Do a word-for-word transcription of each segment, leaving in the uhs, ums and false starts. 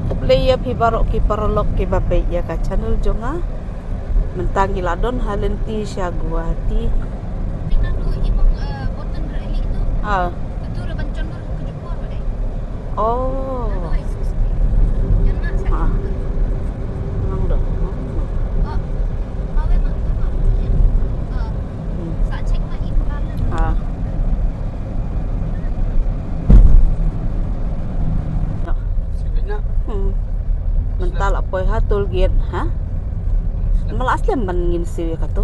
Khublei ïa phi baroh ki paralok kiba peit ïa ka channel jong nga. Mynta ngi la don ha lynti sha Guwahati. Ah. Oh. Ah. Nang dong. Hmm. Ah. Hmm. Mynta la poi ha toll gate, ha? Ma la slem ban ngin siew ïa kato.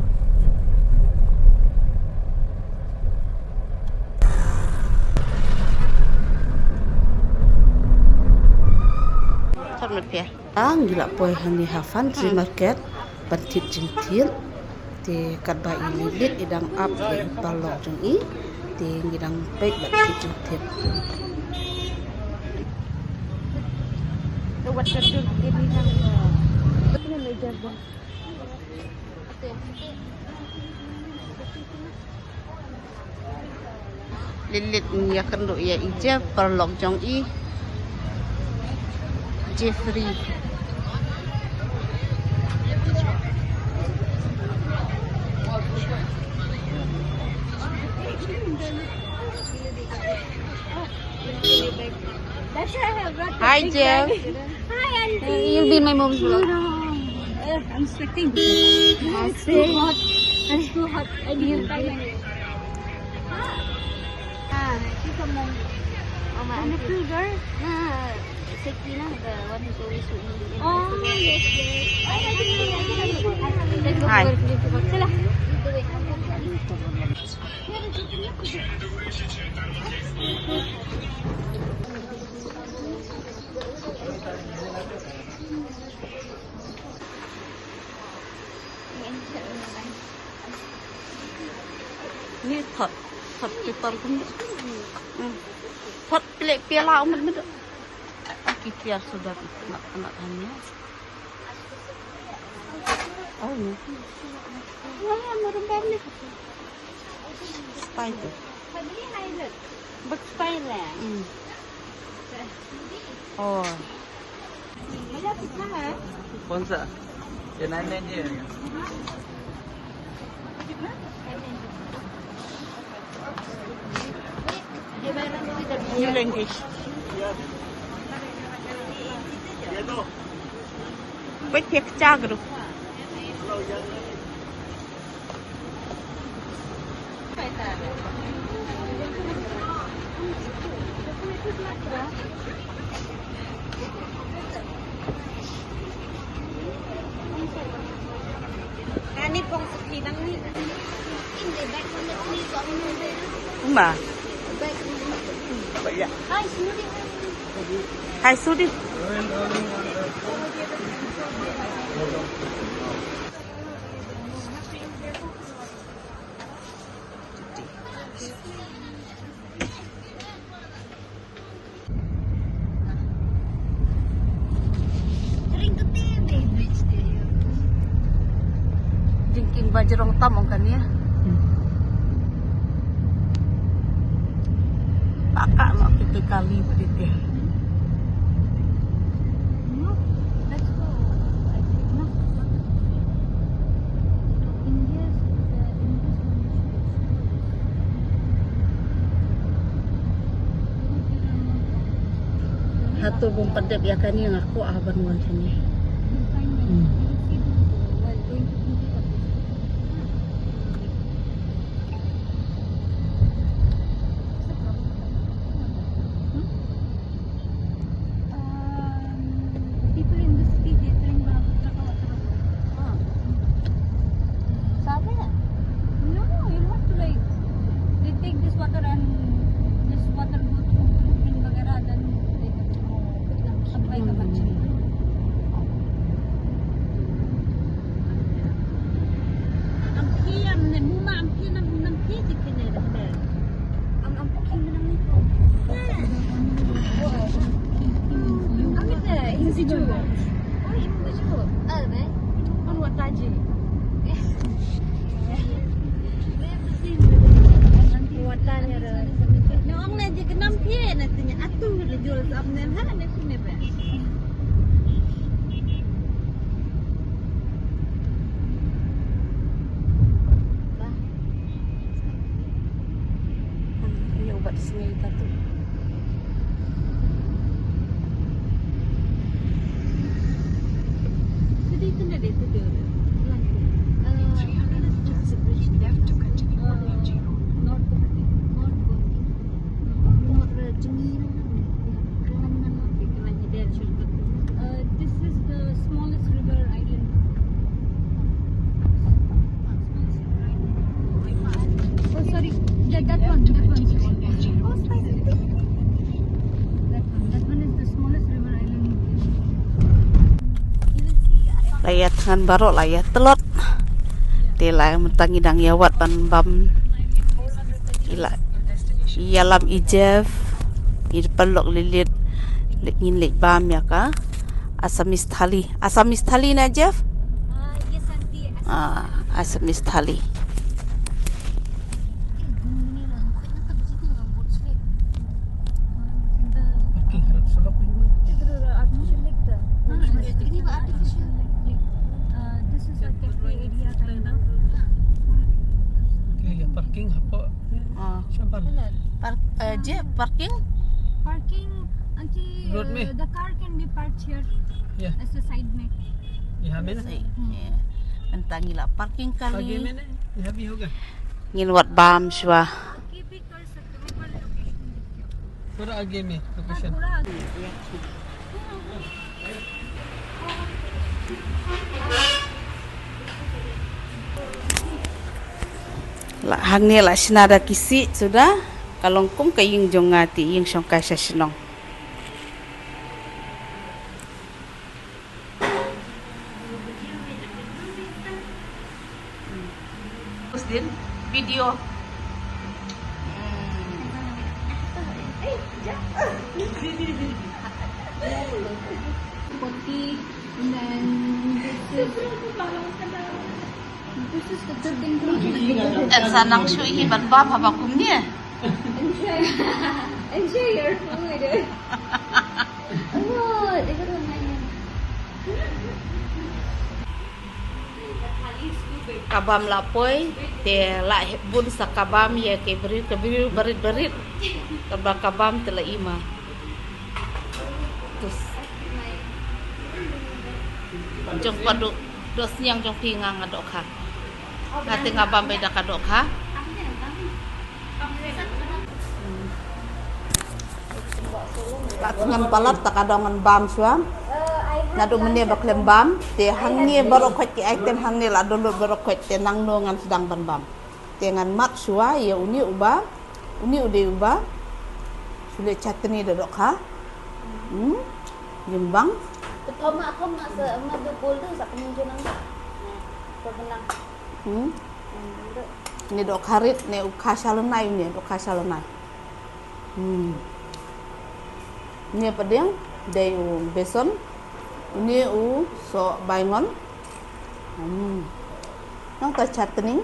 Chot met pia. Ngi la poi hangne ha Fun Tree Market ban thied jingthied. Te katba i Lilith i dang ap ïa i paralok jong i. Te ngi dang peit ban thied jingthied. Lilith ngi ïakynduh ïa i Jeff, paralok jong i. Jeffrey. Hi, Jeff. Hi, auntie. You'll be in my mom's vlog. Uh, I'm sweating. It's too hot. It's too hot. I need to. Ah, she's a mom. Oh, my auntie. Girl? No, no, no. Sakina, the one who's always with me. Oh, yes, yes. Hi. Ni thot, thot paper kum ni. Hmm. Thot pele piala umat mit. Aki tiar sudah nak nak hanya. Oh ni. Wah, merembam ni. Style tu. Bak style lah. Hmm. Oh. कौन सा? ये नाइन नाइन जी है। New language. Wait, pia kcha group. Uma. Hai, Sudi. Jingkieng bajrong tam ong kane. Paka ma kiti kali pdite. Hato bym pat dep ïa kane nga kwah ban wan shane. Hmm. Um, people in the city, they drink babu chaka water. Ah. Sabi na? No, you have to, like, they take this water and this water go through filtering वगैरह, then they supply ka battery. Am phi am ne muma am phi nam nam phi ti kine de. Am am phi nam ni ko. Am ite individual. Oh, individual. Oh, man. Jules, apne na ne kune ba. Ayo bat sngai tatu. Jadi itu na deh tu dia. Lagi. Eh, Left to continue on L G Road. North, North. Uh, this is the smallest river island. Oh, sorry. That, that one, that one. That one, that one is the smallest river island. La ïa thngan baroh, la ïa tlot. Te la mynta ngi dang ïa wad ban bam. Ila ïalam i Jeff. I paralok leit leit. Leit ngin leit bam ïa ka Assamese thali. Assamese thali na, Jeff? Ah, Assamese thali. Parking hapoh. Ah. Park, eh, je parking? Parking, aunty, road mein? Uh, the car can be parked here. Yeah. As a side mein. Yahan mein na? Side, yeah. Mynta ngi la parking kali. Aage mein na? Yahan bhi hoga. Ngin wad bam shuwa. Aage bhi kar sakte ho, par location likhke ho. Thoda aage mein location. Thoda aage. La hangne la shna da ki sih suda, ka long kum ka ïing jong nga, te ïing shongkai sha shnong. Din video. Poti, and then this is, this is the good thing to eat. And sa nang shu hi ban bam haba kumne. Enjoy, enjoy your food. Oh, they got one. Ka bam la poi, te la bun sa ka bam ïa ki briew, ki briew barit barit. Kaba ka bam te la i ma. Tus. Jong padu, dohsniang jong phi nga nga dohkha. Nga te nga bam beit da ka dohkha. Ngan palat ta ka dang ngan bam shuwa. Naduh mynne ba khlem bam, te hangne baroh khoit ki item hangne la don lut baroh khoit, te nangno ngan sdang ban bam. Te ngan mad shuwa ïa une uba, une u dei uba. Shu leh chutney da dohkha. Hmm. Ïa bang. Te thom ma, thom ma sa ma da bol da sa kynjunang. Ko benang. Hmm. Hmm, da. Ne dohkha rit, ne u kha shalynai, ne dohkha shalynai. Hmm. Ne pdeng dei u beson, ne u soh baingon. Hmm. Nangta chutney.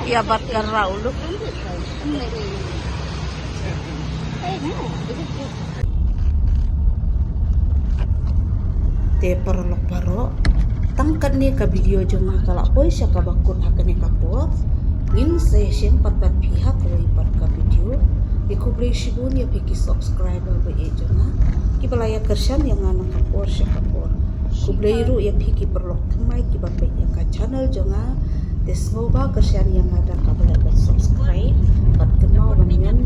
Ïa bat ka rau lu. Te paralok baroh, tang katne ka video jong nga ka la poi sha kaba kut ha kane ka por. Ngin sa ïashem pat bad phi ha kawei pat ka video. Te khublei shibun ïa phi ki subscriber ba ïeit jong nga, kiba la ïa kyrshan ïa nga na ka por sha ka por. Khublei ruh ïa phi ki paralok thymmai kiba peit ïa ka channel jong nga. Te sngewbha kyrshan ïa nga da kaba leh ban subscribe bad kynmaw ban ñion